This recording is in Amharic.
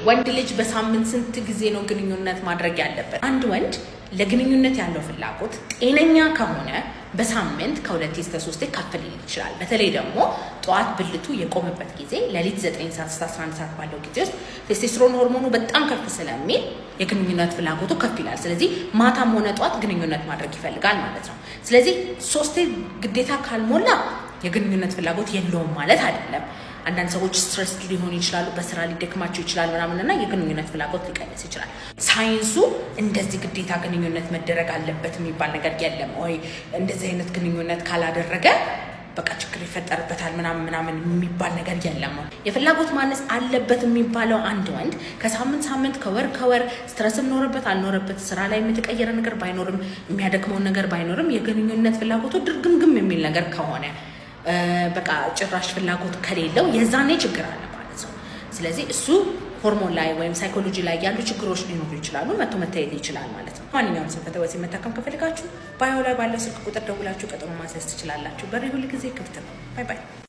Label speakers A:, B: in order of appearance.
A: ወንድ ልጅ በሳምንት ስንት ጊዜ ነው ግንኙነት ማድረግ ያለበት? አንድ ወንድ ለግንኙነት ያለው ፍላጎት ጤነኛ ከሆነ በሳምንት ከሁለቴ እስከ ሶስቴ ከፍ ሊል ይችላል። በተለይ ደግሞ ጠዋት ብልቱ የቆመበት ጊዜ ሌሊት 9 ሰዓት እስከ 11 ሰዓት ባለው ጊዜ ውስጥ ቴስቴስትሮን ሆርሞኑ በጣም ከፍ ስለሚል የግንኙነት ፍላጎቱ ከፍ ይላል። ስለዚህ ማታም ሆነ ጠዋት ግንኙነት ማድረግ ይፈልጋል ማለት ነው። ስለዚህ ሶስቴ ግዴታ ካልሞላ የግንኙነት ፍላጎት የለውም ማለት አይደለም። አንዳንድ ሰዎች stress ሊሆኑ ይችላሉ፣ በስራ ሊደክማቸው ይችላል ምናምን እና የግንኙነት ፍላጎት ሊቀንስ ይችላል። ሳይንሱ እንደዚህ ግዴታ ግንኙነት መደረግ አለበት የሚባል ነገር የለም። ወይ እንደዚህ አይነት ግንኙነት ካላደረገ በቃ ችግር ይፈጠርበታል ምናምን ምናምን የሚባል ነገር የለም። የፍላጎት ማነስ አለበት የሚባለው አንድ ወንድ ከሳምንት ሳምንት፣ ከወር ከወር stress ም ኖረበት አልኖረበት፣ ስራ ላይ የተቀየረ ነገር ባይኖርም፣ የሚያደክመውን ነገር ባይኖርም፣ የግንኙነት ፍላጎቱ ድርግምግም የሚል ነገር ከሆነ፣ በቃ ጭራሽ ፍላጎት ከሌለው የዛኔ ችግር አለ ማለት ነው። ስለዚህ እሱ ሆርሞን ላይ ወይም ሳይኮሎጂ ላይ ያሉ ችግሮች ሊኖሩ ይችላሉ። መቶ መታየት ይችላል ማለት ነው። ማንኛውም ስንፈተ ወሲብ መታከም ከፈልጋችሁ bio ላይ ባለው ስልክ ቁጥር ደውላችሁ ቀጠሮ ማስያዝ ትችላላችሁ። በሬ ሁል ጊዜ ክፍት ነው። Bye bye።